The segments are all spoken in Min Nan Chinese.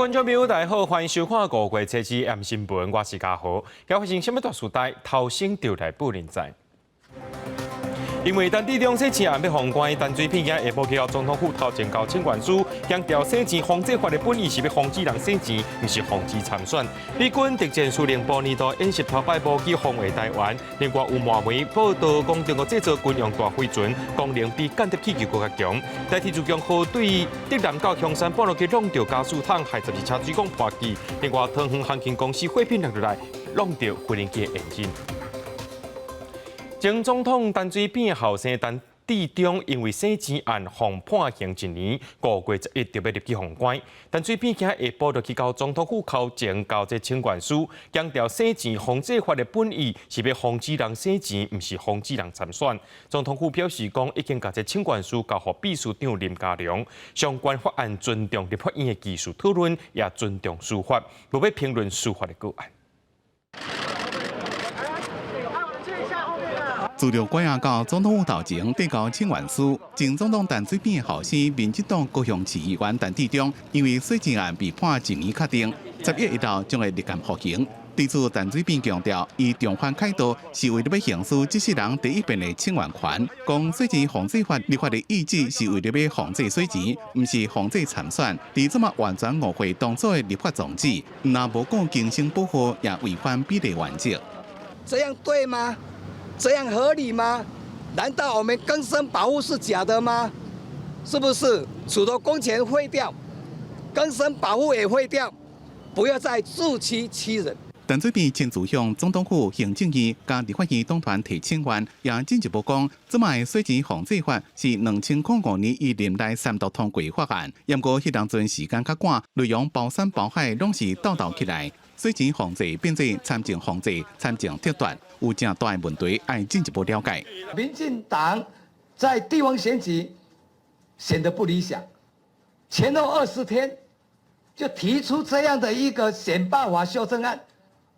觀眾朋友，大家好，歡迎收看五月初二暗新聞，我是嘉豪。今發生啥物大事代，頭先就來報您知。因為陳致中洗錢案欲予關，陳水扁今下晡去到總統府頭前交請願書，強調洗錢防制法的本意是欲防止人洗錢，毋是防止參選。美軍特戰司令部年度演習頭擺無機防衛台灣，另外有外媒報道講中國製造軍用大飛船功能比間諜氣球閣較強。台鐵自強號對竹南到香山半路去挵著加速桶，害12車水管破去。另外，桃園航空公司貨品落來，挵著飛行機的引擎。前總統陳水扁後生陳致中因為洗錢案予判刑一年，5月11就欲入去予關。陳水扁今下晡就去到總統府頭前交這請願書，強調洗錢防制法的本意是欲防止人洗錢，毋是防止人參選。總統府表示講，已經共這請願書交予秘書長林佳龍，相關法案尊重立法院的技術討論，也尊重司法，無欲評論司法的個案。拄著拐仔到總統府頭前遞交請願書，前總統陳水扁的後生民進黨高雄市議員陳致中，因為洗錢案被判一年確定，11日後將會入監服刑。對此，陳水扁強調，伊重返凱道是為了欲行使這世人第一遍的請願權，講洗錢防制法立法的意志是為了欲防止洗錢，毋是防止參選。佇這馬完全誤會當初的立法宗旨，毋但無顧更生保護，也違反比例原則。這樣對嗎？這樣合理嗎？難道我們更生保護是假的嗎？是不是？除了工錢廢掉，更生保護也廢掉，不要再自欺欺人。陳水扁親自向總統府、行政院佮立法院黨團提請願，也進一步講，這擺洗錢防制法是2005年伊任內三讀通過法案，毋過彼當陣時間較趕，內容包山包海攏是鬥鬥起來，洗錢防制變做參政防制、參政撤奪，有誠大的問題愛進一步了解。民進黨在地方選舉顯得不理想，前後20天就提出這樣的一個選罷法修正案。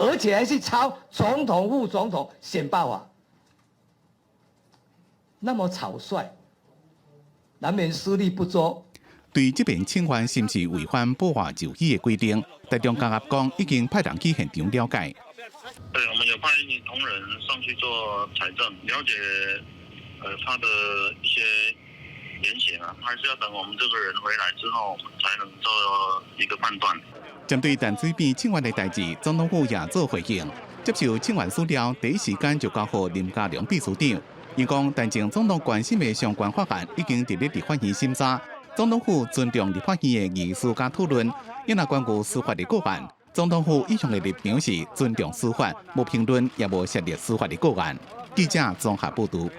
而且還是抄總統、副總統選罷法，那麼草率，難免思慮不周。對這遍請願是毋是違反保外就醫的規定，台中監獄講已經派人去現場了解。對，我們有派一名同仁上去做採證，了解他的一些言行啊，還是要等我們這個人回來之後，才能做一個判斷。針對陳水扁請願的代誌，總統府也做回應。接受請願書了，第一時間就交予林佳龍秘書長。伊講，陳前總統關心的相關法案已經佇咧立法院審查，總統府尊重立法院的議事佮討論。伊若關於司法的個案，總統府一向的立場是尊重司法，無評論也無涉獵司法的個案。記者綜合報導。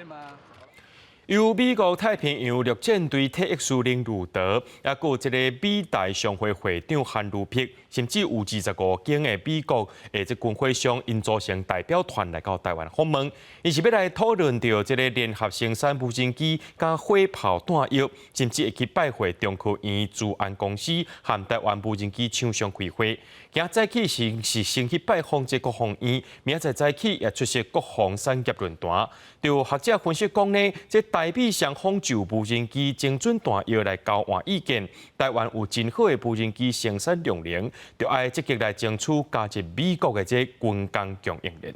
由美國太平洋陸戰隊退役司令呂德，抑閣有這個美台商會會長韓如碧，甚至有25間的美國的這軍火商𪜶組成代表團來到台灣訪問，𪜶是欲來討論著這個聯合生產無人機佮火炮彈藥，甚至會去拜會中科院資安公司和台灣無人機廠商開會。今早起是先去拜訪這國防院，明仔載早起也出席國防產業論壇。就學者分析講呢，這台美雙方就無人機精準彈藥來交換意見，台灣有真好的無人機生產量能，就愛積極來爭取加入美國的這軍工供應鏈。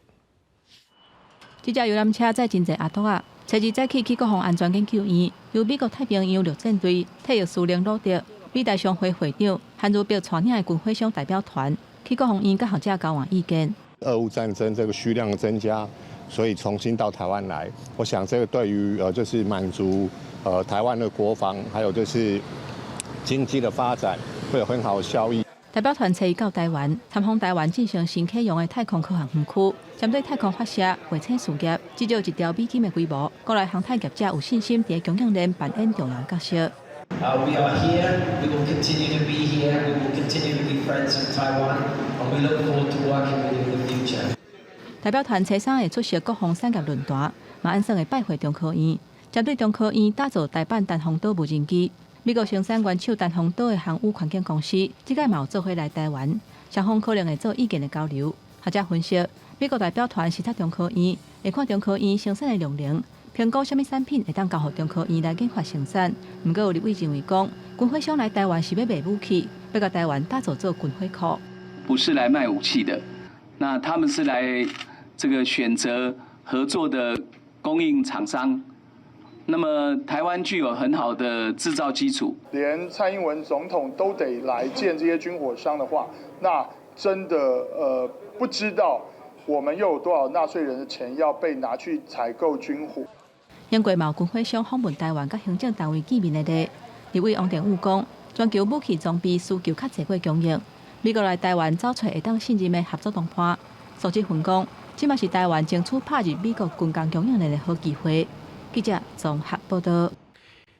這架遊覽車載真濟阿托仔，初二早起去國防安全研究院，由美國太平洋陸戰隊退役司令魯德、美台商會會長韓如碧帶領的軍火商代表團去國防院佮學者交換意見。俄烏戰爭這個需量的增加，所以重新到台灣來，我想這個對於就是滿足台灣的國防，還有就是經濟的發展，會有很好的效益。代表團初一到台灣，參訪台灣進行新啟用的太空科學園區，針對太空發射、衛星事業，至少1兆美金的規模，國內航太業者有信心佇供應鏈扮演重要角色。 We are here. We will continue to be here. We will continue to be friends with Taiwan, and we look forward to working with you in the future. 代表團初三會出席國防產業論壇，嘛按算會拜會中科院，針對中科院打造台版單風島無人機。美國生產元首單風島的航宇環境公司，這擺嘛有做伙來台灣，雙方可能會做意見的交流。學者分析，美國代表團視察中科院，會看中科院生產的量能，評估啥物產品會當交予中科院來研發生產。毋過有立委認為講，軍火商來台灣是欲賣武器，欲共台灣打造做軍火庫。不是來賣武器的，那他們是來這個選擇合作的供應廠商。那麼台灣具有很好的製造基礎，連蔡英文總統都得來見這些軍火商的話，那真的不知道我們又有多少納稅人的錢要被拿去採購軍火。英國嘛有軍火商訪問台灣，佮行政單位見面的例，立委王定宇講，全球武器裝備需求較濟過供應，美國來台灣找揣會當信任的合作夥伴。蘇志雲講，這嘛是台灣爭取拍入美國軍工供應鏈的好機會。記者綜合報道。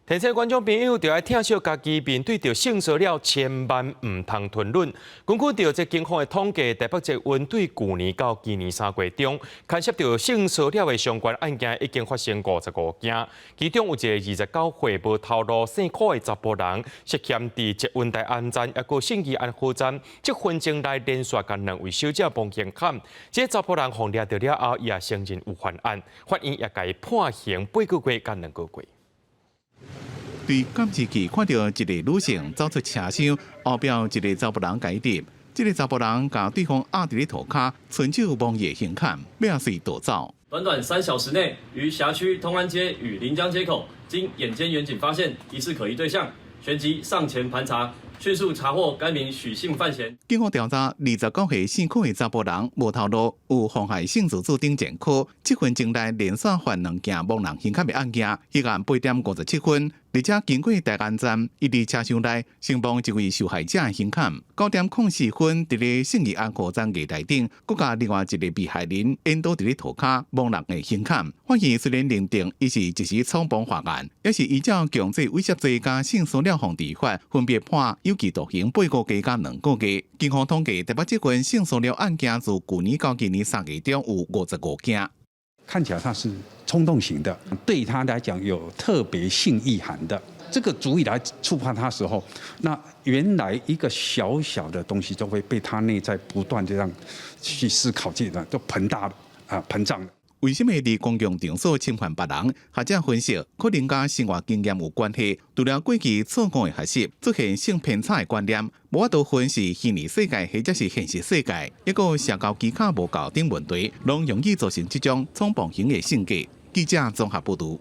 提醒觀眾朋友，著愛疼惜家己，面對著性騷擾，千萬毋通吞忍。根據著這警方的統計，台北捷運對舊年到今年3月中，牽涉著性騷擾的相關案件已經發生55件，其中有一個29歲無頭路姓柯的查埔人，涉嫌佇捷運大安站抑閣信義安和站，七分鐘內連續共兩位小姐摸胸坎。這個查埔人予掠著了後，伊也承認有犯案，法院也共伊判刑八個月佮2個月。對監視器看著一个女性走出車廂，後壁一个查埔人共伊翕，這个查埔人共對方壓佇咧塗跤，伸手摸伊的胸坎，欲仔隨逃走。短短3小時內，於轄區通安街與臨江街口，經眼尖員警發現疑似可疑對象，旋即上前盤查，迅速查獲該名許姓犯嫌。警方調查，29歲姓柯的查埔人無頭路，有妨害性自主等前科，七分鐘內連續犯兩件摸人胸坎的案件，彼暗8點57分，而且經過大安站，伊佇車廂內先摸一位受害者的胸坎。9點04分，佇咧信義安和站月台頂，閣共另外一个被害人緣倒佇咧塗跤摸人的胸坎。法院雖然認定伊是一時衝動犯案，也是依照強制猥褻罪佮性騷擾防治法，分別判有期徒刑八個月佮2個月。警方統計，台北捷運性騷擾案件自舊年到今年3月中有55件。看起來他是衝動型的，對他來講有特別性意涵的，這個足以來觸發他時候，那原來一個小小的東西就會被他內在不斷這樣去思考，這段就膨大了啊，膨脹了。為什麼佇公共場所侵犯別人？學者分析，可能佮生活經驗有關係。除了過去錯誤的學習，出現性偏差的觀念，無法度分是虛擬世界或者是現實世界，抑閣社交技巧無夠等問題，攏容易造成這種衝動型的性格。記者綜合報導。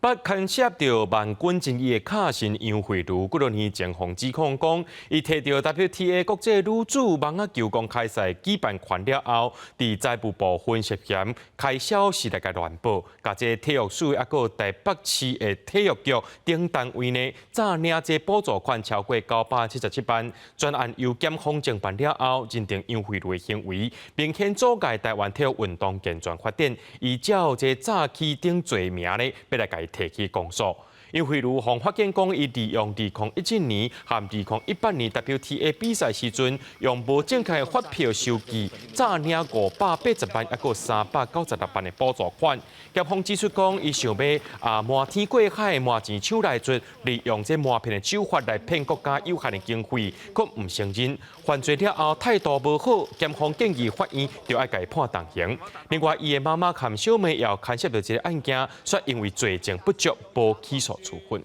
捌牽涉著萬軍爭議的卡神楊惠如，幾若年前予指控講，伊提著 WTA 國際女子網仔球公開賽舉辦權了後，佇財務部分涉嫌開銷是來共亂報，共這體育署抑閣台北市的體育局等單位呢，詐領這補助款超過977萬。專案由檢方偵辦了後，認定楊惠如的行為明顯阻礙台灣體育運動健全發展，依照這詐欺等罪名呢，欲來共伊提起公訴。楊惠如予法院講，伊利用2017年和2018年 WTA 比賽時陣，用無正確的發票收據，詐領580萬，抑閣396萬的補助款。檢方指出講，伊想欲啊瞞天過海、瞞錢搶來做，利用這瞞騙的手法來騙國家有限的經費，閣毋承認犯罪了後態度無好，檢方建議法院著愛共伊判重刑。另外，伊的媽媽和小妹也有牽涉著這个案件，卻因為罪證不足，無起訴處分。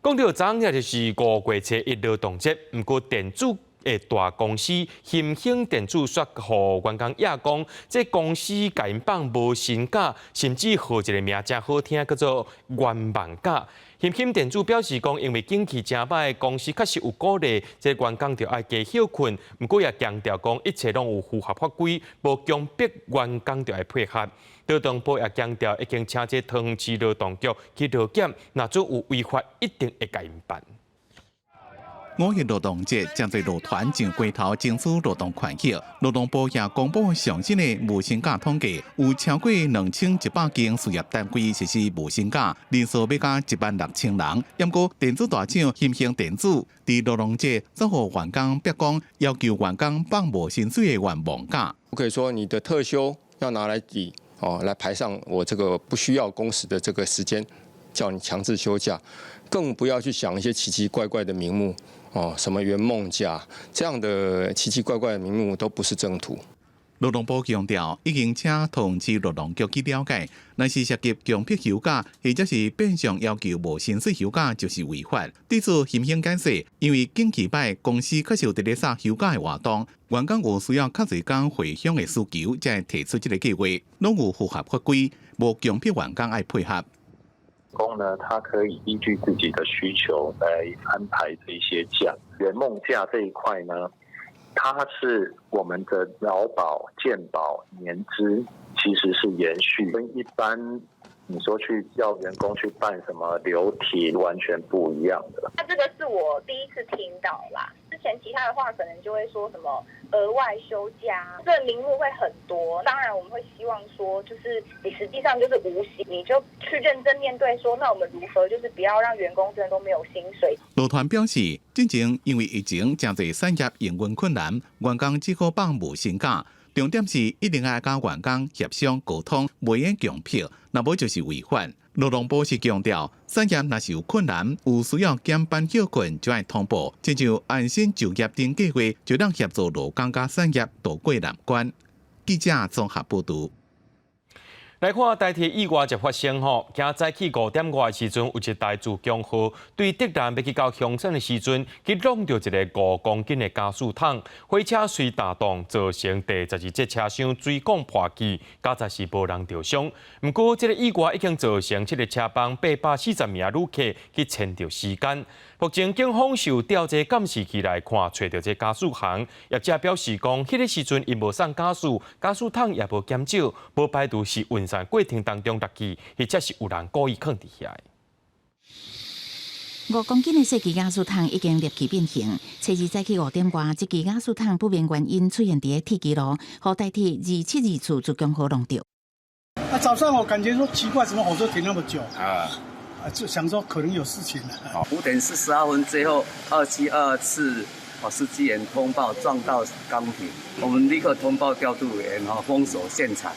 講著昨昏就是五月初一勞動節，毋過電子的大公司欣興電子煞予員工野講，這公司共𪜶放無薪假，甚至號一个名誠好聽，叫做願望假。欣興電子表示講，因為景氣誠䆀，公司確實有鼓勵這員工著愛加歇睏，毋過也強調講，一切攏有符合法規，無強迫員工著愛配合。勞動部也強調，已經請這桃園市勞動局去勞檢，若準有違法，一定會共𪜶辦。五一勞動節，誠濟勞團上街頭爭取勞動權益。勞動部也公布上新的無薪假統計，有超過2100間事業單位實施無薪假，人數欲加1萬6千人。毋過電子大廠欣興電子佇勞動節則予員工逼講，要求員工放無薪水的願望假。不可以說你的特休要拿來抵哦，來排上我這個不需要工時的這個時間，叫你強制休假，更不要去想一些奇奇怪怪的名目。哦，什麼圓夢假這樣的奇奇怪怪的名目都不是正途。勞動部強調，已經請桃園市勞動局去了解，若是涉及強迫休假，或者是變相要求無薪水休假，就是違法。對此，欣興解釋，因為景氣䆀，公司確實有佇咧殺休假的活動，員工有需要較濟工回鄉的需求，才會提出這个計劃，攏有符合法規，無強迫員工愛配合。工呢，他可以依據自己的需求來安排這些假。圓夢假這一塊呢，它是我們的勞保、健保、年資，其實是延續，跟一般你說去要員工去辦什麼留停，完全不一樣的。那這個是我第一次聽到啦，之前其他的話可能就會說什麼額外休假，這個名目會很多。當然我們會希望說，就是你實際上就是無薪，你就去認真面對說，那我們如何就是不要讓員工真的都沒有薪水。勞團表示，進前因為疫情，誠濟產業營運困難，員工只好放無薪假。重點是一定愛佮員工協商溝通，袂用強迫，若無就是違法。勞動部是強調，產業若是有困難，有需要減班歇睏，就愛通報，親像安心就業等計劃，就當協助勞工佮產業渡過難關。記者綜合報導。來看台鐵意外就發生吼，今早起5點外的時陣，有一台自強號對竹南欲去到香山的時陣，去挵著一个5公斤的加速桶，火車隨踏動，造成第12節車廂水管破去，佳哉是無人著傷。毋過，這个意外已經造成七个車幫840名旅客去延著時間。目前警方是有調這監視器來看，揣著這家屬行業者表示講，彼个時陣𪜶無送加速，加速桶也無減少，無排除是運送過程當中落去，或者是有人故意囥佇遐。 5公斤的細支瓦斯桶已經裂去變形。初二早起5點外，這支瓦斯桶不明原因出現佇鐵支路，予台鐵2724自強號挵著。啊，早上我感覺說奇怪，怎麼火車停那麼久？啊，就想說可能有事情了。 5點42分，最後272次，司機員通報撞到鋼瓶，我們立刻通報調度員，封鎖現場。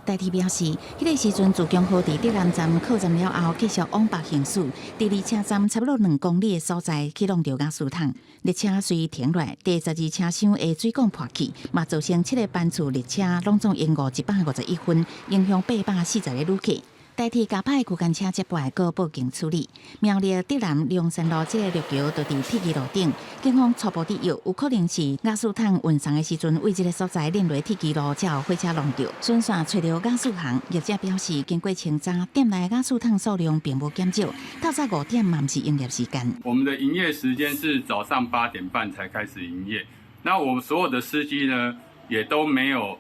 台鐵表示，彼个時陣自強號佇竹南站靠站了後，繼續往北行駛，佇離車站差不多2公里的所在去挵著瓦斯桶，列車隨停落來，第12車廂的水管破去，嘛造成七个班次列車攏總延誤151分，影響840個旅客。台鐵駕擺區間車接駁，閣報警處理。苗栗竹南龍山路這个陸橋就佇鐵支路頂，警方初步推臆，有可能是瓦斯桶運送的時陣，位這个所在連落鐵支路，才予火車挵著。順線揣著瓦斯行業者表示，經過清查，店內瓦斯桶數量並無減少。透早5點嘛毋是營業時間。我們的營業時間是早上8點半才開始營業，那我們所有的司機呢，也都沒有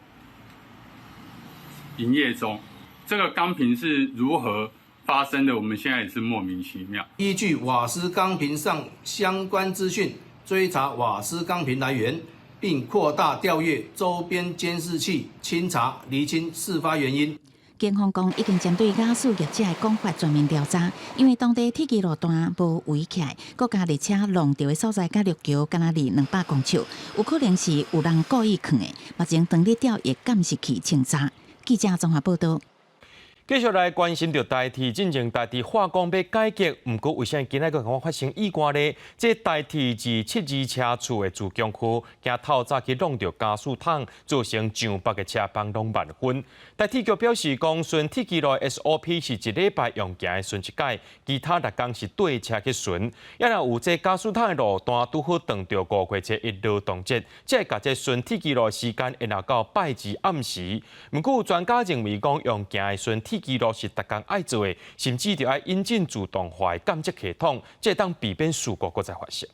營業中。這個鋼瓶是如何發生的？我們現在也是莫名其妙。依據瓦斯鋼瓶上相關資訊，追查瓦斯鋼瓶來源，並擴大調閱周邊監視器，清查釐清事發原因。警方講已經針對瓦斯業者的講法全面調查，因為當地鐵支路段無圍起來，閣加列車挵著的所在佮陸橋敢若離200公尺，有可能是有人故意囥的。目前當咧調閱監視器清查。記者綜合報導。繼續來關心著台鐵，進前台鐵化工欲改革，毋過為啥今仔閣會發生意外呢？這台鐵272車次的自強號，今透早去挵著加速桶，造成上百个車幫攏慢分。台鐵局表示講，巡鐵支路 SOP 是一禮拜用行的巡一擺，其他六工是對車去巡。抑若有這加速桶的路段拄好撞著五月初一勞動節，才會共這巡鐵支路的時間延後到拜二暗時。毋過有專家認為講，用行的巡鐵支路是逐工愛做的，甚至著愛引進自動化的監測系統，才會當避免事故閣再發生。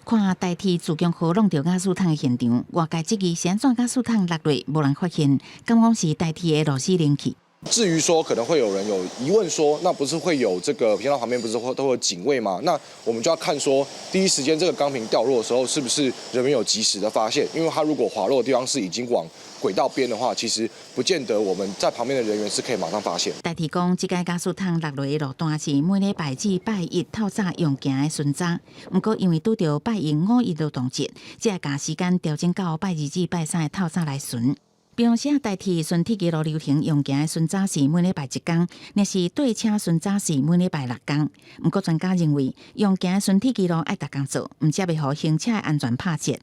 看台鐵自強號挵著瓦斯桶的現場，外界質疑是按怎瓦斯桶落落無人發現，敢講是台鐵的螺絲冷去。至於說可能會有人有疑問說，那不是會有這個頻道旁邊不是會都會有警衛嗎？那我們就要看說，第一時間這個鋼瓶掉落的時候，是不是人員有及時的發現？因為它如果滑落的地方是已經往軌道邊的話，其實不見得我們在旁邊的人員是可以馬上發現。台鐵講，這個瓦斯桶落落的路段是每禮拜至拜一透早用行的巡查，毋過因為拄著拜一五一勞動節，才會共時間調整到拜二至拜三的透早來巡。平常時台鐵巡鐵支路流程用行的巡查是每禮拜一工，若是對車巡查是每禮拜六工。毋過專家認為，用行的巡鐵支路愛逐工做，毋才袂予行車的安全拍折。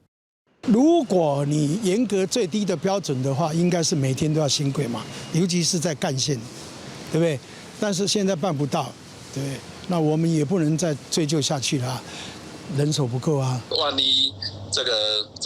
如果你嚴格最低的標準的話，應該是每天都要新軌嘛，尤其是在幹線，對不對？但是現在辦不到，對不對？那我們也不能再追究下去了，人手不夠啊。萬一這個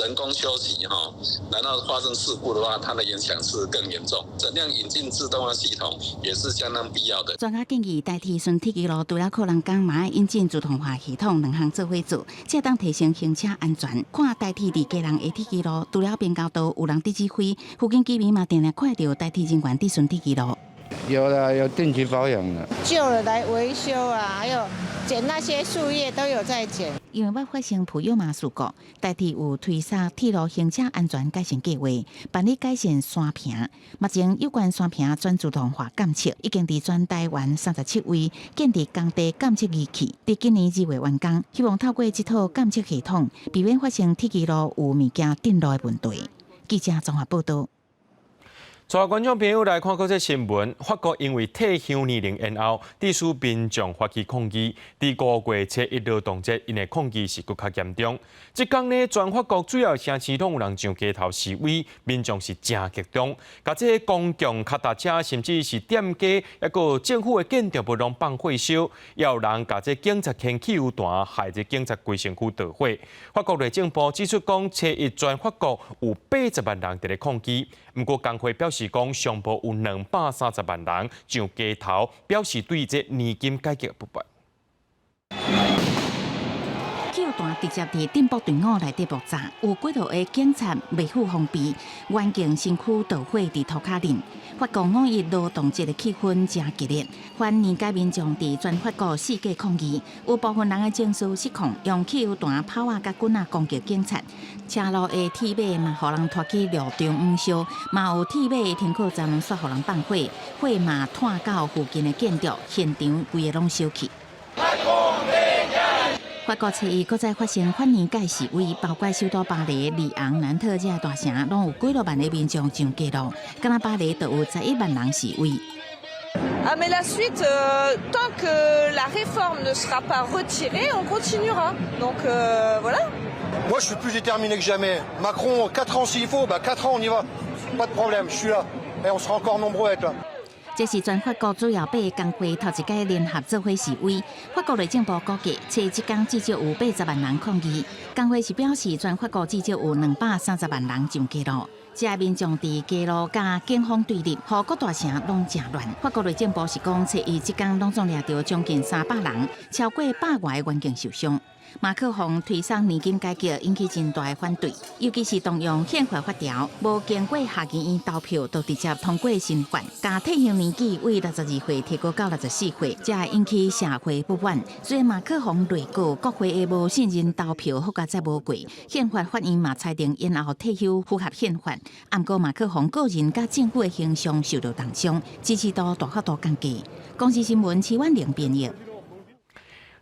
人工休息哈，然後發生事故的話，它的影響是更嚴重。怎樣引進自動化系統也是相當必要的。專家建議，台鐵巡鐵支路除了可能講嘛愛引進自動化系統，兩項做伙做，才當提升行車安全。看台鐵佇基隆的鐵支路，除了平交道有人佇指揮，附近居民嘛定定看著台鐵人員佇巡鐵支路。有的，有定期保養的。舊了來維修啊，還有撿那些樹葉都有在撿。因為捌發生普悠瑪事故，台鐵有推捒鐵路行車安全改善計劃，辦理改善山坪。目前有關山坪全自動化監測，已經佇全台灣37位建立工地監測儀器，佇今年2月完工。希望透過這套監測系統，避免發生鐵支路有物件振落的問題。記者綜合報道。帶觀眾朋友來看閣這新聞，法國因為退休年齡延後，致使民眾發起抗議。佇5月7日勞動節，𪜶的抗議是閣較嚴重。這工呢，全法國主要城市攏有人上街頭示威，民眾是誠激動，共這个公共跤踏車，甚至是店家，抑閣政府的建築物攏放火燒，也有人共這警察牽汽油彈，害這警察規身軀著火。法國內政部指出講，初一全法國有80萬人佇咧抗議，毋過工會表示講，上無有230萬人上街頭，表示對這年金改革不滿。汽油彈直接佇頂部隊伍內底爆炸，有幾度的警察袂赴防備，原敬身軀著火佇塗跤頂。法國五一勞動節的氣氛誠激烈，反年改民眾佇全法國四界抗議，有部分人的情緒失控，用汽油彈、炮仔佮棍仔攻擊警察。車路的鐵馬嘛，予人拖去路中央燒，嘛有鐵馬的停靠站煞予人放火，火嘛湠到附近的建築，現場規个攏燒去。法國初一閣再發生反年改示威，包括首都巴黎、里昂、南特這大城，攏有幾若萬的民眾上街路。敢若巴黎就有11萬人示威。 Ah mais la suite, tant que la réforme ne sera pas retirée, on continuera. Donc voilà. Moi, je suis plus déterminé que jamais. Macron, 4 ans s'il faut, bah 4 ans, on y va. Pas de problème, je suis là. Et on sera encore nombreux à être là. 這是全法國主要八个工會頭一擺聯合做伙示威。法國內政部估計，初一工至少有80萬人抗議。工會是表示，全法國至少有230萬人上街路。這民眾佇街路佮警方對立，予各大城攏誠亂。法國內政部是講，初一這工攏總掠著將近300人，超過百外個員警受傷。馬克宏推捒年金改革引起真大的反對，尤其是動用憲法法條，無經過下議院投票就直接通過新法，共退休年紀為62歲提高到64歲，才會引起社會不滿。雖然馬克宏內閣國會的無信任投票閣較再無過，憲法法院嘛裁定延後退休符合憲法，毋過馬克宏個人佮政府的形象受到重傷，支持度大幅度降低。公視新聞徐婉玲編譯。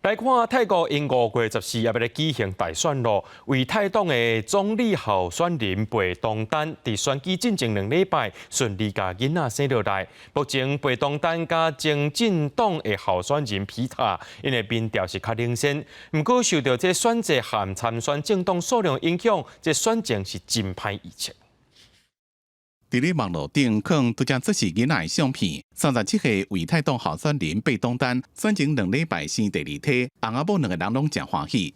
來看泰國𪜶5月14也欲來舉行大選囉，為泰黨的總理候選人貝東丹佇選舉進前2禮拜順利共囡仔生落來。目前貝東丹佮前進黨的候選人皮塔，𪜶的民調是較領先，毋過受著這選制和參選政黨數量影響，這選情是真歹預測。佇咧網路頂，可能拄才這是囡仔的相片。37歲為泰黨候選人貝東丹選前2禮拜生第二胎，翁仔某兩個人攏誠歡喜。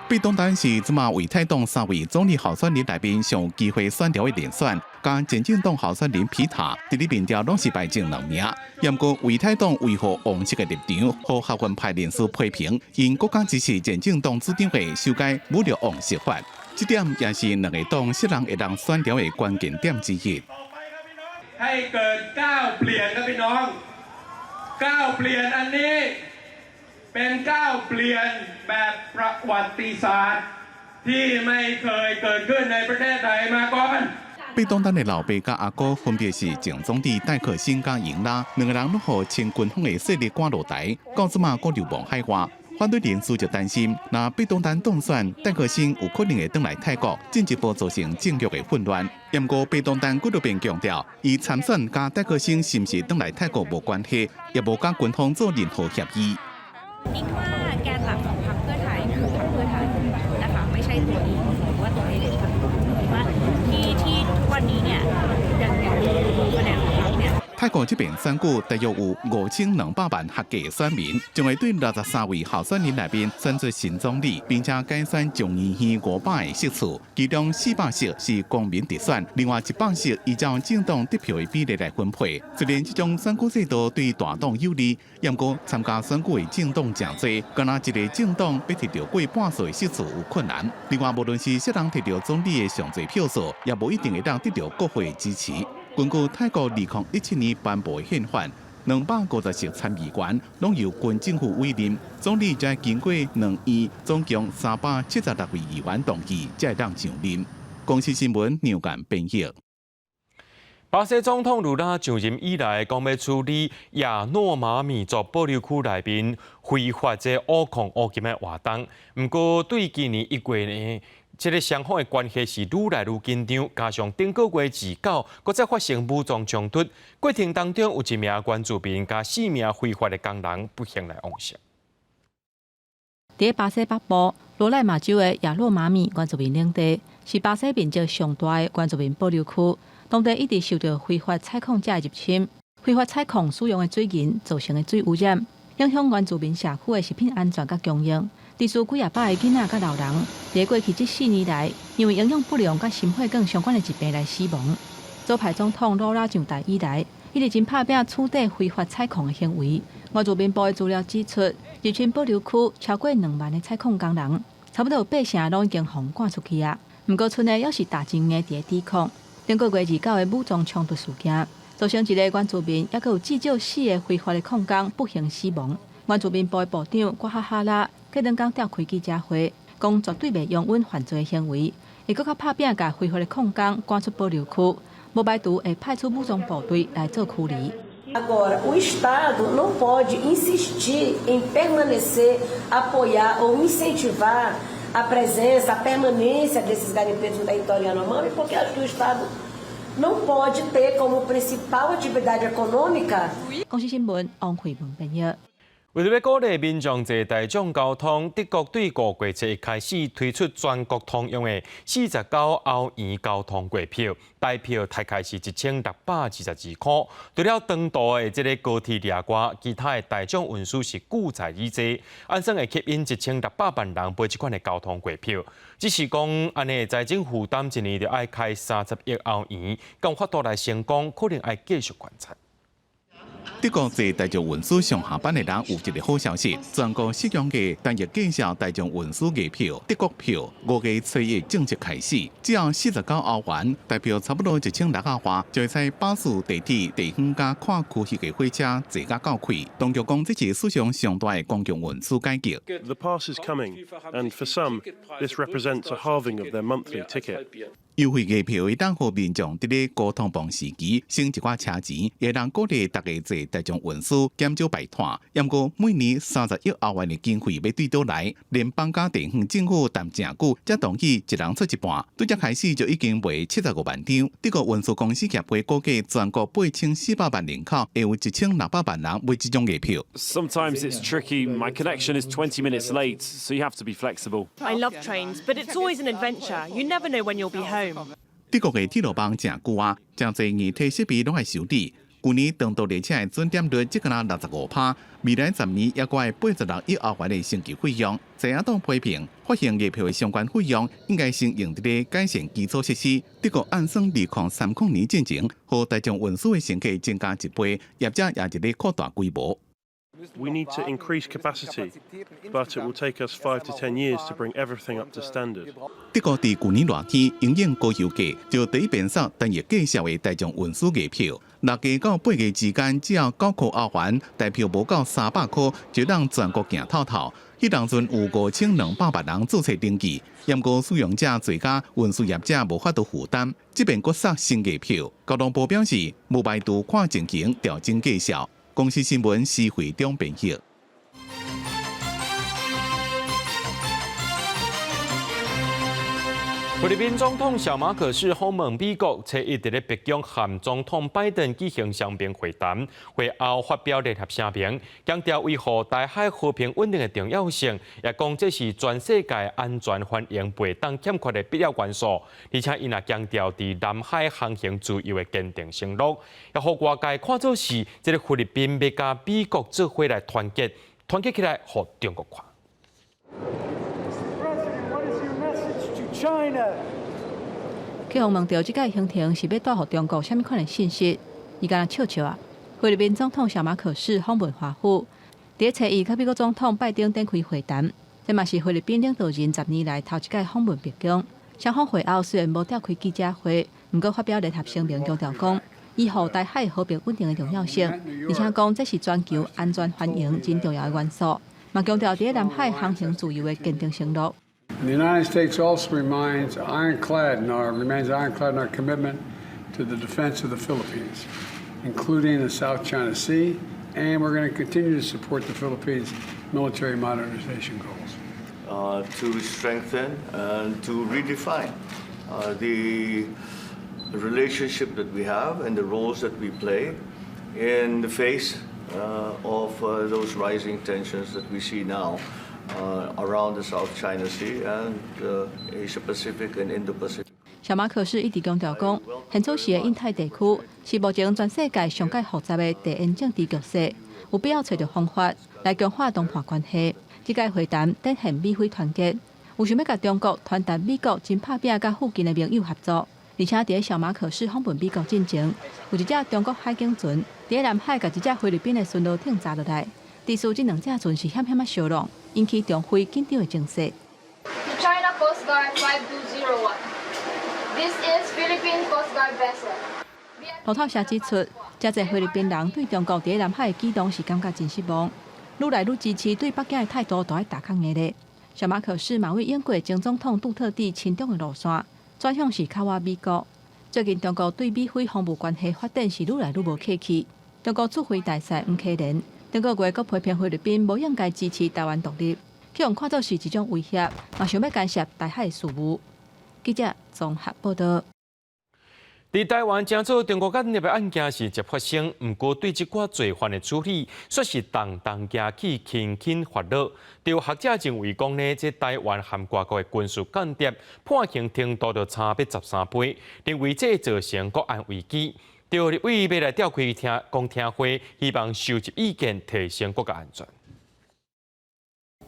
貝東丹是這馬為泰黨三位總理候選人內面上有機會選著的人選，佮前進黨候選人皮塔，佇咧民調攏是排前兩名。毋過為泰黨維護王室的立場，予學院派人士批評，𪜶閣較支持前進黨主張的修改侮辱王室法。這點也是兩個黨誰人會當選著的關鍵點之一。 ให้เกิดก้าวเปลี่ยนครับพี่น้องก้าวเปลี่ยนอันนี้เป็นก้าวเปลี่ยนแบบประวัติศาสตร์ที่ไม่เคยเกิดขึ้นในประเทศไทยมาก่อน 貝東丹的老爸佮阿哥分別是前總理戴克辛佮英拉，兩個人攏予親軍方的勢力趕落台，到這馬閣流亡海外。反對人士就擔心，若貝東丹當選，戴克辛有可能會轉來泰國，進一步造成政局的混亂。毋過貝東丹幾落遍強調，伊參選佮戴克辛是毋是轉來泰國無關係，也無佮軍方做任何協議。 อิงว่าแกนหลักของพรรคเพื่อไทยคือพรรคเพื่อไทยนะคะไม่ใช่ตัวอิง泰國這邊選舉大約有5200萬合格選民，將會對63位候選人內面選出新總理，並且改選眾議院500個席次，其中400席是公民直選，另外100席依照政黨得票的比例來分配。雖然這種選舉制度對大黨有利，毋過參加選舉的政黨誠濟，敢若一个政黨欲摕著過半數的席次有困難。另外，無論是啥人摕著總理的上濟票數，也無一定會當得著國會支持。根據泰國2017年頒布的憲法，250席參議員攏由軍政府委任，總理才經過兩院總共376位議員同意，才會當上任。公視新聞梁間編譯。巴西總統盧拉上任以來，講欲處理亞諾馬米族保留區內面非法這挖礦挖金的活動。毋過對今年1月呢，這个雙方的關係是愈來愈緊張，加上頂個月29，閣再發生武裝衝突，過程當中有一名原住民佮四名非法的工人不幸來往生。佇巴西北部羅萊馬州的亞諾馬米原住民領地，是巴西面積上大的原住民保留區。當地一直受著非法採礦者的入侵，非法採礦使用的水銀造成的水污染，影響原住民社區的食品安全佮供應。致使幾仔百个囡仔佮老人，佇過去這4年來，因為營養不良佮心血管相關的疾病來死亡。左派總統魯拉上台以來，一直真拍拚取締非法採礦的行為。原住民部的資料指出，入侵保留區超過2萬个採礦工人，差不多有八成攏已經予趕出去矣。毋過賰內猶是打真硬佇咧抵抗。頂個月29的武裝衝突事件，造成一个原住民，猶閣有至少四个非法的礦工不幸死亡。原住民部的部長瓜哈哈拉過兩工召開記者會，講絕對袂容忍犯罪行為，會閣較拍拚共非法的礦工趕出保留區，無排除會派出武裝部隊來做驅離。 Agora, o Estado não pode insistir em permanecer, apoiar ou incentivar a presença, a permanência desses garimpeiros no território Yanomami, porque acho que o Estado não pode ter como principal atividade econômica. 公視新聞王慧文編譯。為著欲鼓勵民眾坐大眾交通，德國對5月7日開始推出全國通用的49歐元交通月票，台票大概是1622箍。除了長途的這个高鐵掠外，其他的大眾運輸是拒載擬坐，按算會吸引1600萬人買這款的交通月票。只是講按呢財政負擔一年著愛開30億歐元，敢有法度來成功，可能愛繼續觀察。德國坐大眾運輸上下班的人有一个好消息，全國適用的單日價數大眾運輸月票德國票，5月初一正式開始，只要49歐元，台票差不多1600外，就會使巴士、地鐵、地方佮跨區域的火車坐甲夠開。當局講這是史上上大的公共運輸改革。 The pass is coming, and for some, this represents a halving of their monthly ticket. 優惠月票會當予民眾佇咧高通膨時期省一寡車錢，會當鼓勵大家坐大眾運輸，減少排碳。毋過每年30億歐元的經費欲對佗來？聯邦佮地方政府談誠久，才同意一人出一半。對這開始就已經賣75萬張。德國運輸公司協會估計，全國8400萬人口，會有1600萬人買這種月票。 Sometimes it's tricky. My connection is 20 minutes late, so you have to be flexible. I love trains, but it's always an adventure. You never know when you'll be home. 德國的鐵路網誠舊啊，誠濟硬體設備攏愛修理。舊年長途列車的準點率只敢若65趴，未來10年猶閣愛86億歐元的升級費用。在野黨批評，發行月票的相關費用應該先用佇咧改善基礎設施。德國按算2030年進前，予大眾運輸的乘客增加一倍，業者也佇咧擴大規模。 We need to increase capacity, but it will take us 5 to 10 years to bring everything up to standard. 德國佇舊年熱天因應高油價，就第一遍送單日價數的大眾運輸月票，6月到8月之間，只要9塊歐元，台票無夠300箍，就通全國行透透。彼當陣有5200萬人註冊登記，毋過使用者濟甲運輸業者無法度負擔，這遍閣送新月票。交通部表示，無排除看情形調整價數。公視新聞施惠中編譯。菲律賓總統小馬可仕訪問美國，初一佇咧白宮和總統拜登舉行雙邊會談，會後發表聯合聲明，強調維護台海和平穩定的重要性，也講這是全世界安全繁榮袂當欠缺的必要元素。而且伊也強調佇南海航行自由的堅定承諾，也予外界看做是這个菲律賓欲佮美國做伙來團結，團結起來予中國看。 President, what is your message to China? 去予問著這擺行程是欲帶予中國啥物款的信息？伊敢若笑笑啊！菲律賓總統小馬可仕訪問華府，佇初一佮美國總統拜登展開會談，這嘛是菲律賓領導人10年來頭一擺訪問白宮。雙方會後雖然無召開記者會，毋過發表聯合聲明，強調講維護台海和平穩定的重要性，而且講這是全球安全繁榮真重要的元素，嘛強調佇南海航行自由的堅定承諾。 The United States also remains ironclad in our commitment to the defense of the Philippines, including the South China Sea, and we're going to continue to support the Philippines' military modernization goals. To strengthen and to redefine the relationship that we have and the roles that we play in the face of those rising tensions that we see now around the South China Sea and Asia Pacific and Indo-Pacific. 小馬可仕一直強調講，現此時的印太地區是目前全世界上蓋複雜的地緣政治局勢，有必要揣著方法來強化談判關係。這擺會談展現美菲團結，有想欲共中國傳達美國真拍拚佮附近的盟友合作。而且佇小馬可仕訪問美國進前，有一隻中國海警船佇南海共一隻菲律賓的巡邏艇砸落來，指出這兩隻船是險險仔相挵，引起中菲緊張的情勢。 China Coast Guard 5201. This is Philippine Coast Guard vessel. 路透社指出，誠濟菲律賓人對中國佇南海的舉動是感覺真失望，愈來愈支持對北京的態度都愛踏較硬咧。小馬可仕嘛為應過前總統杜特蒂親中的路線，轉向是較倚美國。最近中國對美菲防務關係發展是愈來愈無客氣。中國駐菲大使吳克連頂個月閣批評菲律賓無應該支持台灣獨立，予人看做是一種威脅，嘛想欲干涉台海事務。記者綜合報道。佇台灣，成做中國間諜的案件時常發生，毋過對這寡罪犯的處理，卻是重重行去，輕輕發落。有學者認為講呢，這台灣和外國的軍事間諜判刑程度就差別13倍，認為這會造成國安危機。有立委欲來召開聽公聽會，希望收集意見，提升國家安全。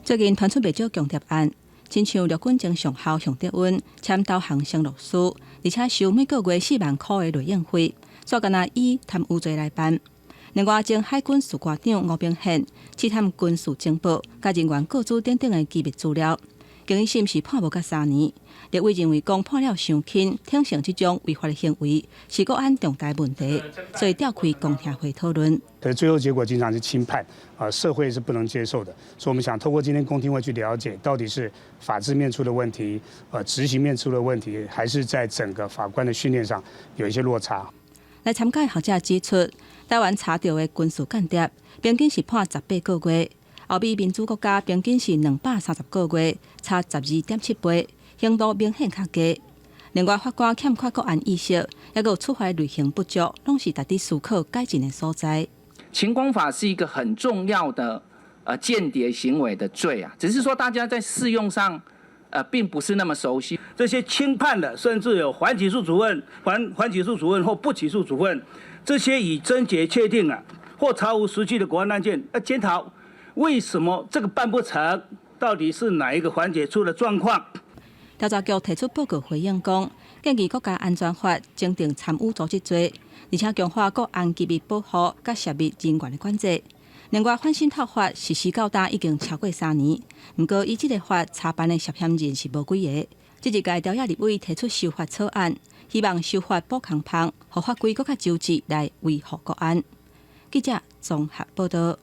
最近傳出袂少共諜案。親像陸軍前上校向德溫簽投降承諾書，而且收每個月4萬箍的內應費，煞敢若以貪污罪來辦。另外，前海軍士官長吳秉憲刺探軍事情報、佮人員個資等等的機密資料，經一審是判無甲3年。立委認為講判了傷輕，挺成這種違法的行為是國安重大問題，所以召開公聽會討論。對，最後結果經常是輕判，啊，社會是不能接受的。所以，我們想透過今天公聽會去了解，到底是法制面出了問題，執行面出了問題，還是在整個法官的訓練上有一些落差。來參加學者指出，台灣查著的軍事間諜，平均是判18個月；歐美民主國家平均是230個月，差12.7倍，刑度明顯較低。另外，法官欠缺國安意識，抑閣有處罰類型不足，攏是值得思考改進的所在。情攻法是一個很重要的間諜行為的罪啊，只是說大家在適用上並不是那麼熟悉。這些輕判的，甚至有緩起訴處分、緩起訴處分或不起訴處分，這些已偵結確定啊或查無實據的國安案件，要檢討為什麼這個辦不成，到底是哪一個環節出了狀況？調查局提出報告回應講，建議國家安全法增訂參與組織罪，而且強化國安機密保護佮涉密人員的管制。另外，反滲透法實施到今已經超過3年，毋過依這个法查辦的涉嫌人是無幾个。這一屆朝野立委提出修法草案，希望修法補空縫，予法規閣較周緻來維護國安。記者綜合報道。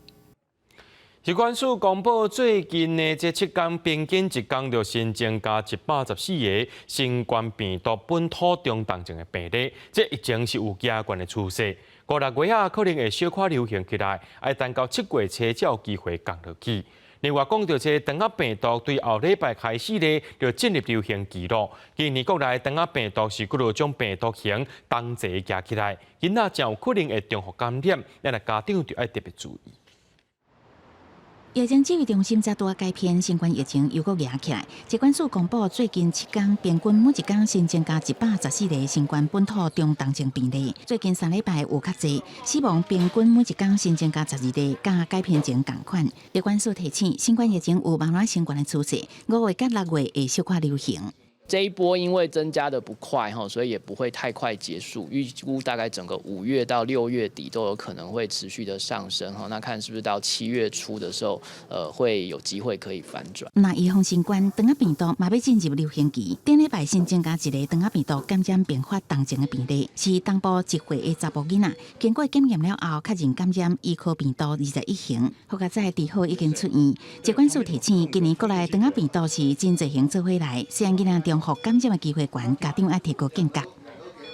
疾管署公布最近的這7天，平均一工就新增加114個新冠病毒本土中重症的病例，這疫情是有加懸的趨勢。五六月仔可能會小可流行起來，愛等到7月初才有機會降落去。另外講著這腸仔病毒對後禮拜開始咧，就進入流行期囉。今年國內腸仔病毒是幾多種病毒型同齊夾起來，囡仔誠有可能會重複感染，咱的家長就愛特別注意。疫情指揮中心才拄仔改編，新冠疫情又閣夯起來。疾管署公布最近7天平均每一工新增加114個新冠本土中重症病例。最近3禮拜有較濟，死亡平均每一工新增加12例，佮改編前仝款。疾管署提醒，新冠疫情有慢慢升懸的趨勢，5月佮6月會小可流行。這一波因為增加的不快哈，所以也不會太快結束。預估大概整個5月到6月底都有可能會持續的上升哈。那看是不是到7月初的時候，會有機會可以反轉。若預防新冠，腸仔病毒嘛欲進入流行期。頂禮拜新增加一個腸仔病毒感染併發重症的病例，是東部1歲的查埔囡仔，經過檢驗了後確認感染伊科病毒21型，好佳哉治好已經出院。疾管署提醒，今年國內腸仔病毒是真濟型做伙來，雖然囡仔重複感染的機會懸，家長愛提高警覺。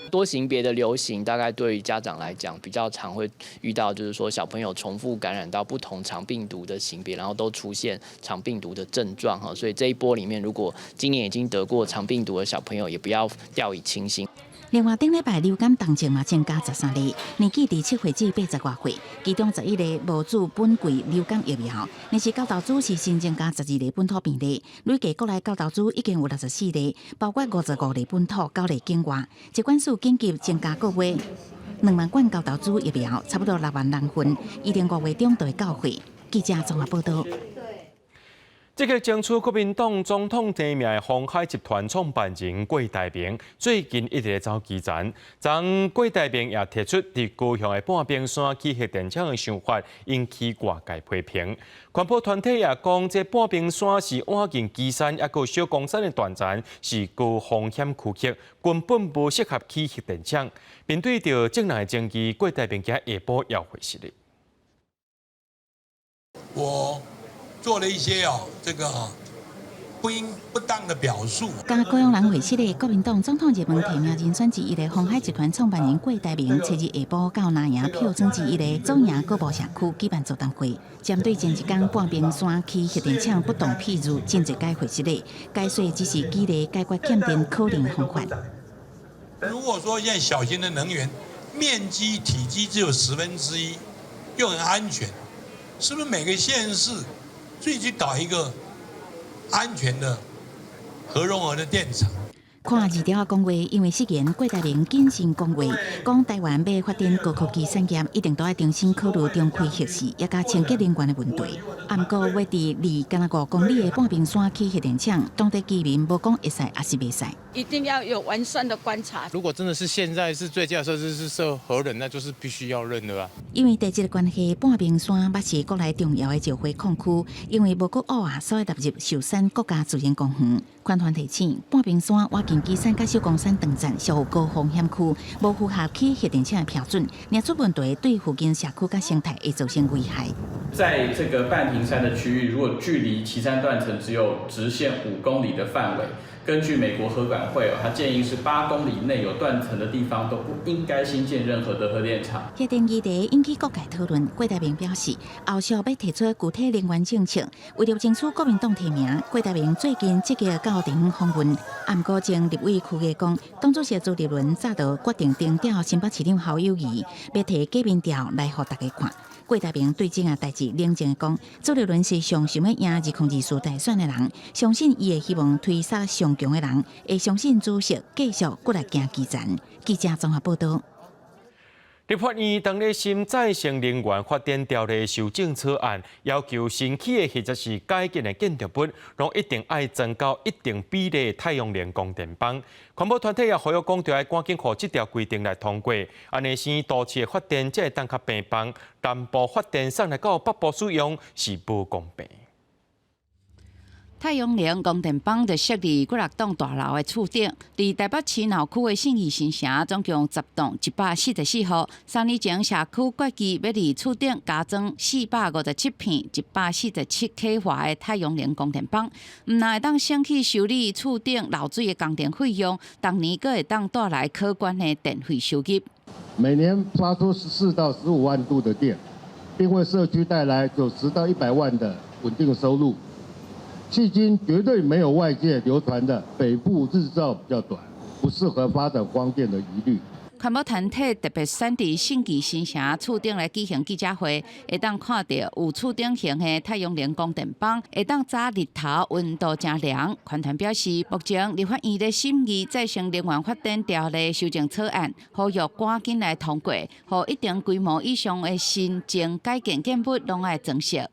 多型別的流行，大概對於家長來講比較常會遇到，就是說小朋友重複感染到不同腸病毒的型別，然後都出現腸病毒的症狀哈。所以這一波裡面，如果今年已經得過腸病毒的小朋友，也不要掉以輕心。另外，頂禮拜流感重症嘛增加13例，年紀佇7歲至80外歲，其中11個無注本季流感疫苗。若是九頭組是新增加12例本土病例，累計國內九頭組已經有64例，包括55例本土、9例境外。疾管署緊急增加購買2萬管九頭組疫苗，差不多6萬人份，預定5月中就會到貨。記者綜合報道。這個爭取國民黨總統提名的鴻海集團創辦人郭台銘，最近一直咧走基層。昨郭台銘也提出，佇高雄的半屏山起核電廠的想法，引起外界批評。環保團體也講，這半屏山是倚近旗山，抑閣小岡山的斷層，是高風險區域，根本無適合起核電廠。面對著眾人的爭議，郭台銘今下晡也回釋咧。我做了一些哦，這個不應不當的表述。佮高雄人會識的國民黨總統熱門提名人選之一的鴻海集團創辦人郭台銘，初日下晡到南營票選之一的左營閣無社區舉辦座談會，針對前一工半屏山起核電廠不當譬喻，真濟改回釋的，解說只是舉例解決欠電可能方法。如果說現在小型的能源面積體積只有1/10，又很安全，是不是每個縣市自己搞一個安全的核融合的電廠？看二條講話，因為失言，郭台銘謹慎講話，講台灣欲發展高科技產業，一定都愛重新考慮重開核四，抑佮清潔能源的問題。啊，毋過欲佇離敢若5公里的半屏山起核電廠，當地居民無講會使，抑是袂使。一定要有完善的觀察。如果真的是現在是最佳設施是設核能，那就是必須要認的啦。因為地質的關係，半屏山捌是國內重要的石灰礦區，因為無閣挖啊，所以納入壽山國家自然公園。環團提醒，半屏山倚近旗山佮小岡山斷層，屬高風險區，無符合起核電廠的標準，若出問題，對附近社區佮生態會造成危害。在這個半屏山的區域，如果距離旗山斷層只有直線5公里的範圍，根據美國核管會哦，他建議是8公里內有斷層的地方都不應該興建任何的核電廠。核電議題引起各界討論，郭台銘表示，後續欲提出具體能源政策，為著爭取國民黨提名，郭台銘最近積極到地方訪問。啊，毋過前立委邱毅講，黨主席朱立倫早就決定徵調新北市長侯友宜，欲提假民調來予大家看。郭台銘對這件代誌冷靜講，朱立倫是上想欲贏2024大選的人，相信伊會希望推捒上強的人，會相信主席繼續閣來行基層。記者綜合報道。立法院當咧審再生能源發電條例修正草案，要求新起的或者是改建的建築物，攏一定愛增加一定比例的太陽能光電板。環保團體也呼籲講，著愛趕緊予這條規定來通過，按呢生都市的發電才會當較平方，南部發電送來到北部使用是無公平。太陽能光電板就設佇幾若棟大樓的厝頂，佇台北市鬧區的信義新城，總共10棟144戶。3年前，社區決議欲佇厝頂加裝457片147千瓦的太陽能光電板，毋但會當省去修理厝頂漏水的工程費用，逐年閣會當帶來可觀的電費收入。每年發出14到15萬度的電，並為社區帶來90到100萬的穩定的收入。迄今絕對沒有外界流傳的北部日照比較短，不適合發展光電的疑慮。環保團體特別選佇信義新城厝頂來舉行記者會，會當看著有厝頂型的太陽能光電板，會當早日頭溫度誠涼。環團表示，目前立法院咧審議再生能源發展條例修正草案，呼籲趕緊來通過，予一定規模以上的新增改建建物攏愛裝設，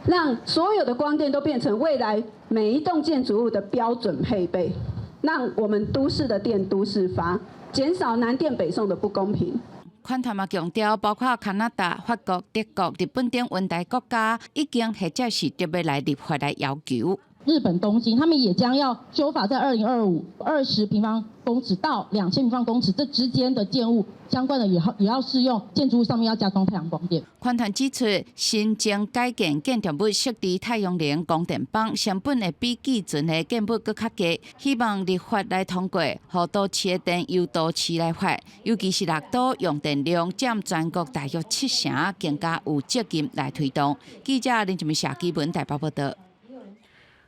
讓所有的光電都變成未來每一棟建築物的標準配備，讓我們都市的電都市發。減少南電北送的不公平。環團嘛強調，包括加拿大、法國、德國、日本等溫帶國家，已經或者是特別來立法來要求。日本東京，他們也將要修法，在202520平方公尺到2000平方公尺這之間的建物相關的也要適用建築物上面要加裝太陽光電。環團指出，新增改建建築物設置太陽能光電板，成本會比既存的建物閣較低。希望立法來通過，予都市的電由都市來發，尤其是綠島用電量佔全國大約七成，更加有責任來推動。記者林靜文、謝基文台北報道。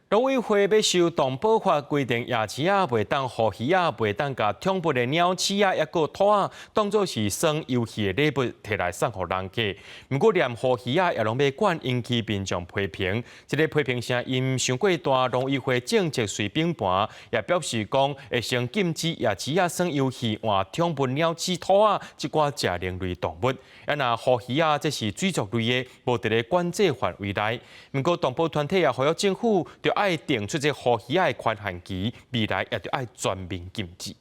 農委會欲修動保法規定，夜市仔袂當予魚仔，袂當共寵物的鳥鼠仔，抑閣兔仔當做是耍遊戲的禮物，提來送予人客。毋過連予魚仔也攏欲管，引起民眾批評。這个批評聲音傷過大，農委會政策隨反盤，也表示講會先禁止夜市仔耍遊戲換寵物鳥鼠、兔仔這寡食奶類動物。啊，若予魚仔這是水族類的，無佇咧管制範圍內。毋過動保團體也呼籲政府，著愛定出這予魚仔的寬限期，未來也著愛全面禁止。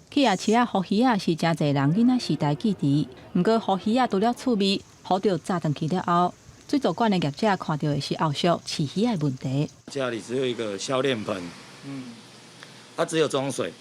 去夜市仔予魚仔是誠濟人囡仔時代記憶。毋過予魚仔除了趣味，予著炸轉去了後，水族館的業者看著的是後續飼魚仔的問題。家裡只有一個消練盆，它只有裝水，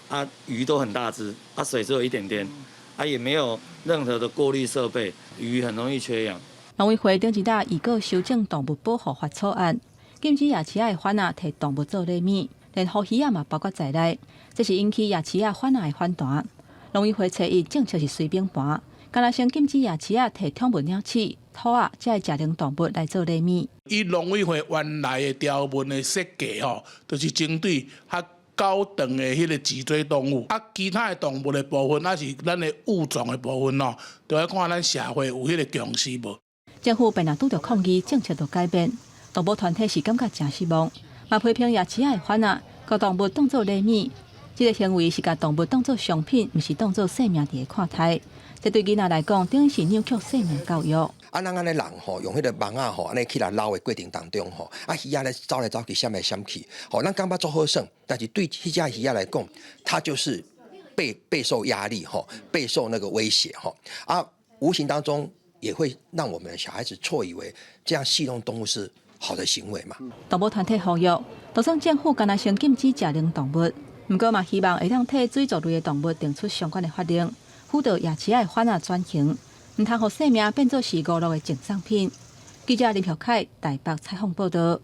啊魚都很大隻，啊水只有一點點，啊也沒有任何的過濾設備，魚很容易缺氧。農委會頂一搭預告修正動物保護法草案，禁止夜市仔的販仔提動物做禮物，連予魚仔嘛包括在內。這是引起夜市仔販仔的反彈。農委會初一政策是隨反盤，敢若先禁止夜市仔提寵物鳥鼠、兔仔這食奶動物來做禮物。以農委會原來的條文的設計吼，就是針對較高等的彼个脊椎動物，啊，其他的動物的部分，抑是咱的物種的部分吼，就愛看咱社會有彼个共識無。政府變若拄著抗議，政策就改變。動保團體是感覺誠失望，嘛批評夜市仔的販仔，共動物當做禮物，這个行為是共動物當做商品，毋是當做生命佇咧看待。這對囡仔來講，等於是扭曲生命教育。啊，咱按呢人吼，用彼个網仔吼，按呢去來撈的過程當中吼，啊魚仔咧走來走去，閃來閃去，吼，咱感覺足好耍，但是對彼隻魚仔來講，它就是備受壓力吼，備受那個威脅吼，啊，無形當中也會讓我們的小孩子錯以為這樣戲弄動物是好的行為嘛。動保團體呼籲，就算政府敢若先禁止食奶動物，毋過嘛希望會當替水族類的動物定出相關的法令，輔導夜市仔的販仔轉型，毋通予生命變做是娛樂的贈送品。記者林玉凱台北採訪報導。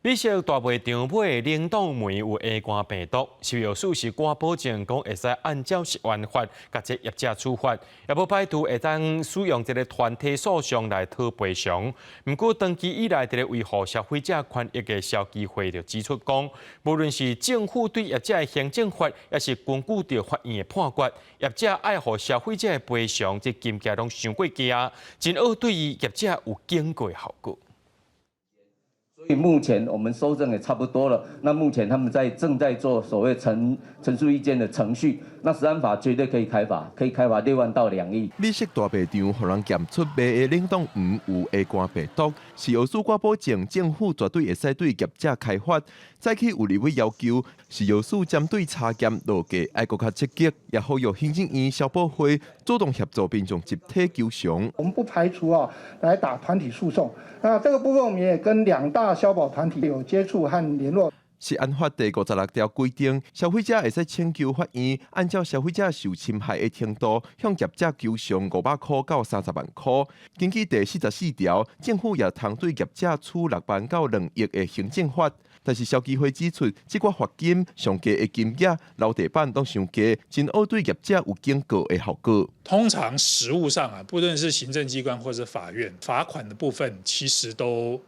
美食大賣場買的冷凍糜有 A 肝病毒，食藥署是敢保證講會使按照食安法，共這業者處罰，也無排除會當使用這个團體訴訟來討賠償。毋過長期以來，佇咧維護消費者權益的消基會就指出講，無論是政府對業者的行政罰，抑是根據著法院的判決，業者愛予消費者的賠償，這金額攏傷過低啊，進而對於業者有警告的效果。所以目前我們搜證也差不多了，那目前他們在正在做所謂陳述意見的程序，那食安法絕對可以開罰，可以開罰6萬到2億。美食大賣場予人檢出賣的冷凍糜有 A 肝病毒，食藥署敢保證政府絕對會使對業者開罰。早起有立委要求，食藥署針對查驗落價愛閣較積極，也呼籲行政院消保會主動協助民眾集體求償。我們不排除啊來打團體訴訟，那這個部分我們也跟兩大消保團體有接觸和聯絡。食安法第56條規定，消費者會使請求法院按照消費者受侵害的程度，向業者求償500箍到30萬箍。根據第44條，政府也通對業者處6萬到2億的行政罰。但是消基會指出，這寡罰金上低的金額，樓地板攏傷低，真少對業者有警告的效果。通常實務上啊，不論是行政機關或者法院，罰款的部分其實都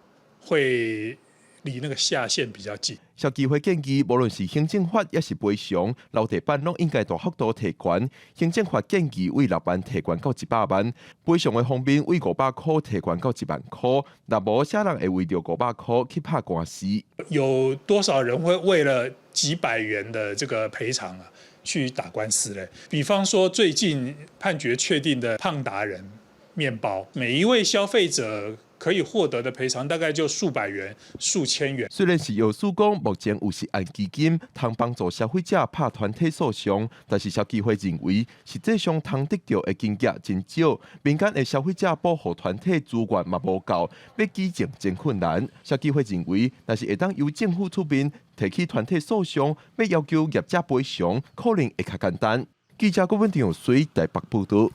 會離那個下限比較近。消基會建議，無論是行政罰抑是賠償，樓地板攏應該大幅度提懸。行政罰建議為6萬提懸到100萬，賠償的方面為500箍提懸到1萬箍。若無，啥人會為著500箍去拍官司？有多少人會為了幾百元的這個賠償啊，去打官司咧？比方說最近判決確定的胖達人麵包，每一位消費者可以獲得的賠償大概就數百元、數千元。雖然食藥署講目前有食安基金通幫助消費者拍團體訴訟，但是消基會認為實際上通得著的金額真少，民間的消費者保護團體資源嘛無夠，欲舉證真困難。消基會認為，若是會當由政府出面提起團體訴訟，欲要求業者賠償，可能會較簡單。記者郭文長水台北報導。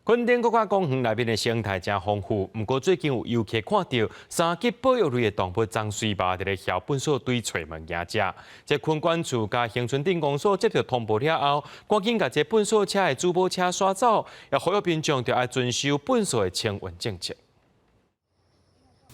墾丁國家公園內面的生態誠豐富，毋過最近有遊客看著三級保育類的動物棕櫚猫佇咧潲糞埽堆揣物件食。這墾管處佮恆春鎮公所接著通報了後，趕緊共這糞埽車的主母車徙走，也呼籲民眾著愛遵守糞埽的清運政策。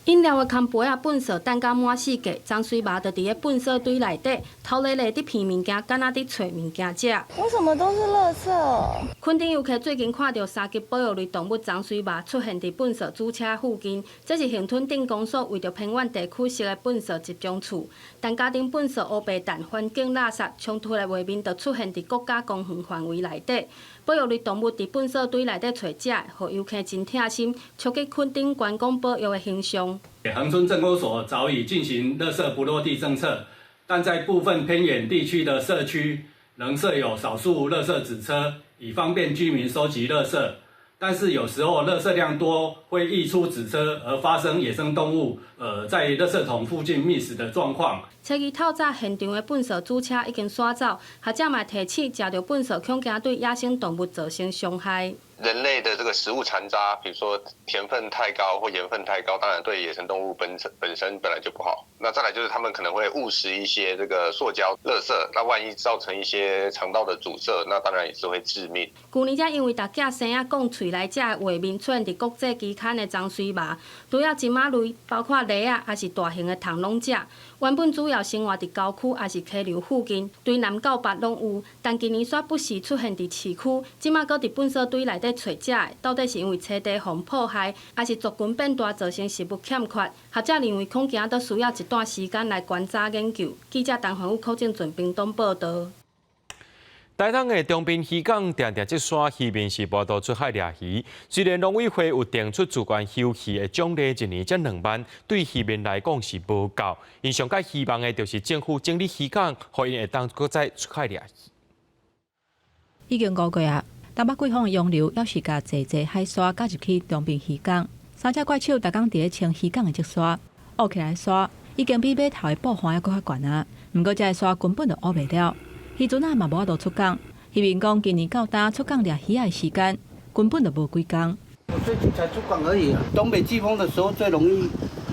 飲料的空杯仔糞埽擲甲滿四界，棕櫚貓就佇咧糞埽堆內底，偷咧咧佇鼻物件，敢若佇揣物件食。為什麼都是垃圾？墾丁遊客最近看著三級保育類動物棕櫚貓出現佇糞埽主車附近，這是恆春鎮公所為著偏遠地區設的糞埽集中處。擔架頂糞埽烏白擲，環境垃圾衝突的畫面就出現佇國家公園範圍內底。保育類動物佇糞埽堆內底揣食，予遊客真疼心，衝擊墾丁觀光保育的形象。恆春鎮公所早已進行垃圾不落地政策，但在部分偏遠地區的社區，仍設有少數垃圾子車，以方便居民收集垃圾。但是有時候垃圾量多，會溢出子車，而發生野生動物在垃圾桶附近覓食的狀況。初二透早，現場的糞埽主車已經徙走，學者嘛提醒，食著糞埽恐驚對野生動物造成傷害。人類的這個食物殘渣，比如說甜分太高或鹽分太高，當然對野生動物本身本來就不好。那再來就是他們可能會誤食一些這個塑膠垃圾，那萬一造成一些腸道的阻塞，那當然也是會致命。舊年才因為逐囝生仔講喙來食的畫面出現佇國際期刊的棕櫚貓，除了禽仔類，包括鱺仔，抑是大型的螳螂食。原本主要生活佇郊區，抑是溪流附近，對南到北攏有。但近年煞不時出現佇市區，這馬閣佇糞埽堆內底揣食的，到底是因為棲地予破壞，抑是族群變大造成食物欠缺？學者認為，恐驚都需要一段時間來觀察研究。記者陳環宇、柯正俊屏東報導。台東的長濱漁港定定積沙，漁民是無度出海掠魚。雖然農委會有定出自願休漁的獎勵，一年才2萬，對漁民來講是無夠。𪜶上蓋希望的就是政府整理漁港，予𪜶會當閣再出海掠魚。已經5個月啊，東北季風的湧流，猶是共濟濟海沙加入去長濱漁港。三隻怪手逐工佇咧清漁港的積沙，挖起來沙已經比碼頭的布岸猶閣較懸啊。毋過這个沙根本就挖袂了。漁船仔嘛無法度出港，漁民講今年到今出港掠魚仔的時間根本就無幾工。我最近才出港而已，東北季風的時候最容易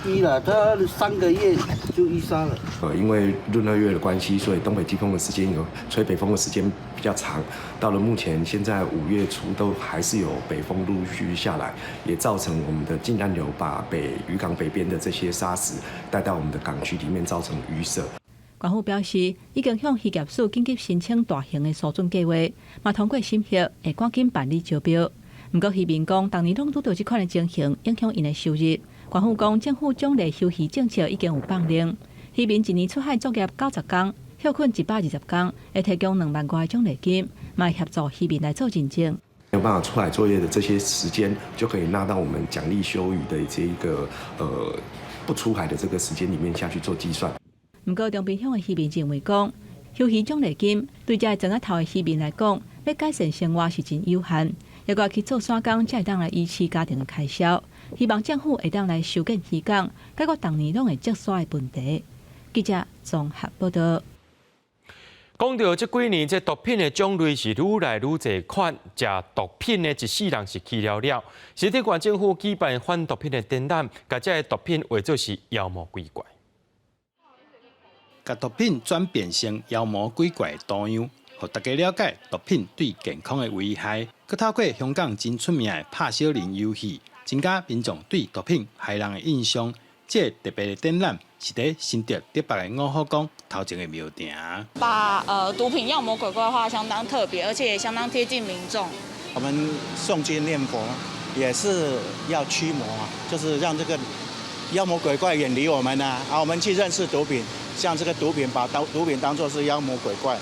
淤了，它3個月就淤沙了。因為閏二月的關係，所以東北季風的時間有吹北風的時間比較長。到了目前，現在5月初都還是有北風陸續下來，也造成我們的近岸流把北漁港北邊的這些沙石帶到我們的港區裡面，造成淤塞。縣府表示，已經向漁業署緊急申請大型的疏浚計劃，嘛通過審核，會趕緊辦理招標。毋過漁民講，逐年攏拄著這款的情形，影響𪜶的收入。縣府講，政府獎勵休漁政策已經有放令，漁民一年出海作業90工，歇睏120工，會提供2萬外的獎勵金，嘛會協助漁民來做認證。沒有辦法出海作業的這些時間，就可以納到我們獎勵休漁的這一個不出海的這個時間裡面下去做計算。毋過，長濱鄉的漁民認為講，休漁獎勵金對這个庄仔頭的漁民來講，欲改善生活是真有限，猶閣去做散工才會當來維持家庭的開銷。希望政府會當來修建漁港，解決逐年攏會積沙的問題。記者綜合報道。講到這幾年，這毒品的種類是愈來愈濟款，食毒品的一世人是去了了。新竹縣政府舉辦反毒品的展覽，共這个毒品畫做是妖魔鬼怪。共毒品轉變成妖魔鬼怪的圖樣，予大家了解毒品對健康的危害。閣透過香港真出名的拍小人遊戲，增加民眾對毒品害人的印象。這個特別的展覽是佇新竹德北的五福宮頭前的廟埕。把毒品妖魔鬼怪化相當特別，而且也相當貼近民眾。我們誦經念佛也是要驅魔啊，就是讓這個妖魔鬼怪遠離我們啊。啊，我們去認識毒品，像這個毒品，把當毒品當作是妖魔鬼怪，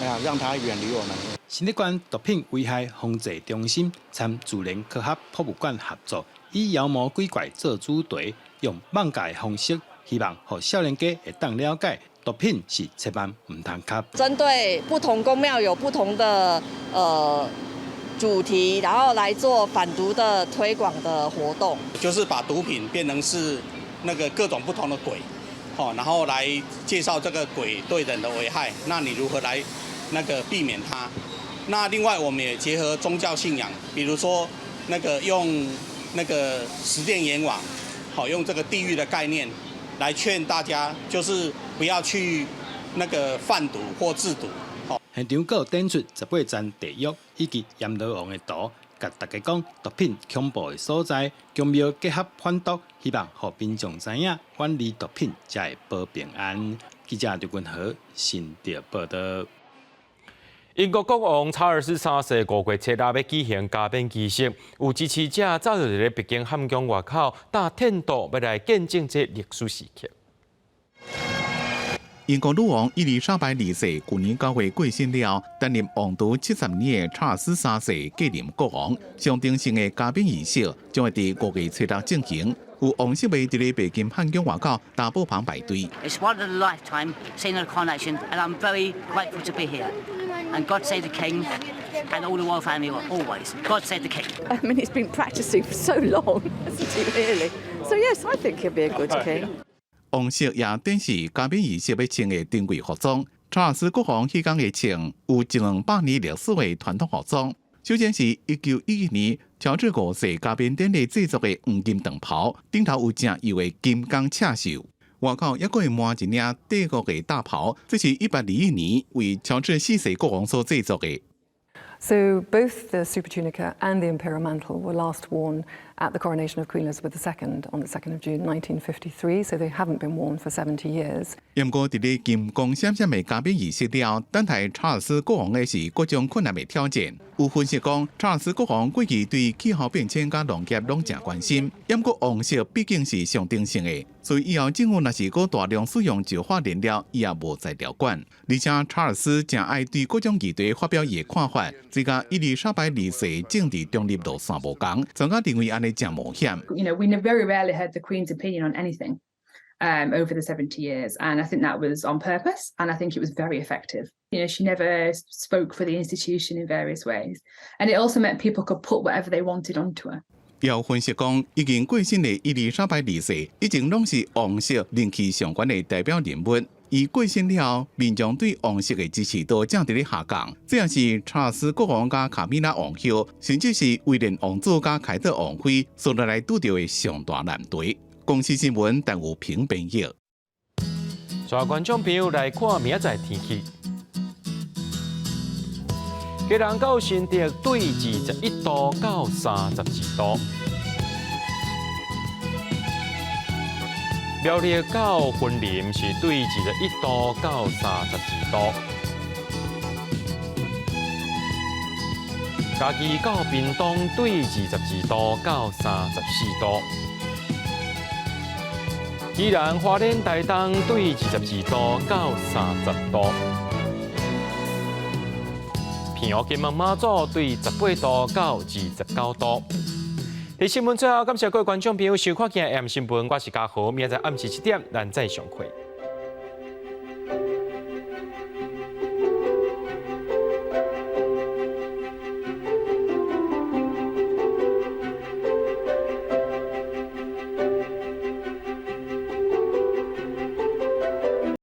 哎呀，讓它遠離我們。新竹縣毒品危害防治中心參自然科學博物館合作，以妖魔鬼怪做主題，用漫畫的方式，希望予少年家會當了解毒品是千萬毋通吸。針對不同宮廟有不同的主題，然後來做反毒的推廣的活動。就是把毒品變成是那個各種不同的鬼，好，然後來介紹這個鬼對人的危害。那你如何來那個避免它？那另外我們也結合宗教信仰，比如說那個用那個十殿閻王，好，用這個地獄的概念來勸大家，就是不要去那個販毒或製毒。好，現場閣有展出18層地獄以及閻羅王的圖，共大家講毒品恐怖的所在，巧妙結合反毒，希望予民眾知影遠離毒品才會保平安。記者劉君和新竹報道。英國國王查爾斯三世5月7日欲舉行加冕儀式，有支持者走佇咧白金漢宮外口搭天道，欲來見證這歷史時刻。英國女王伊麗莎白二世舊年9月過身了，擔任王儲70年的查爾斯三世繼任國王，象徵性的加冕儀式將會佇5月7日進行。有王室迷佇咧白金漢宮外口擔布棚排隊。 It's one in a lifetime seeing the coronation, and I'm very grateful to be here. And God save the King and all the royal family always. God save the King. I mean, he's been practicing for so long, hasn't he, really? So yes, I think he'll be a good king. 王室也展示加冕儀式欲穿的珍貴服裝。查爾斯國王彼工會穿有一兩百年歷史的傳統服裝。首先是1911年喬治五世加冕典禮製作的黃金長袍，頂頭有正幼的金工刺繡。外口猶閣會抹一領帝國的大袍，這是1821年為喬治四世國王所製作的。 So both the supertunica and the imperial mantle were last worn at the coronation of Queen Elizabeth II on the 2nd of June 1953, so they haven't been worn for 70 years. 毋過，佇咧金光閃閃的加冕儀式了，等待查爾斯國王的是各種困難的挑戰。有分析講，查爾斯國王過去對氣候變遷佮農業攏誠關心。毋過王室畢竟是象徵性的，所以以後政府若是閣大量使用石化燃料，伊也無才調管。而且查爾斯誠愛對各種議題發表伊的看法，這佮伊麗莎白二世政治中立路線無仝，專家認為按呢誠冒險。 We very rarely heard the Queen's opinion on anything over the 70 years, and I think that was on purpose, and I think it was very effective. She never spoke for the institution in various ways, and it also meant people could put whatever they wanted onto her. 有分析講，已經過身的伊麗莎白二世，以前攏是王室人氣上懸的代表人物。伊過身了後，民眾對王室的支持度正佇咧下降。這也是查爾斯國王佮卡米拉王后，甚至是威廉王子佮凱特王妃，所來拄著的上大難題。公視新聞，陳有平編譯。帶觀眾朋友來看明仔載天氣。基隆到新竹對21度到32度。苗栗到雲林是對21度到32度。嘉義到屏東對22度到34度。宜蘭花蓮台東對22度到30度。澎湖金門馬祖對18度到29度。佇新聞最後，感謝各位觀眾朋友收看今日 M 新聞，我是嘉豪，明仔載暗時7點，咱再相會。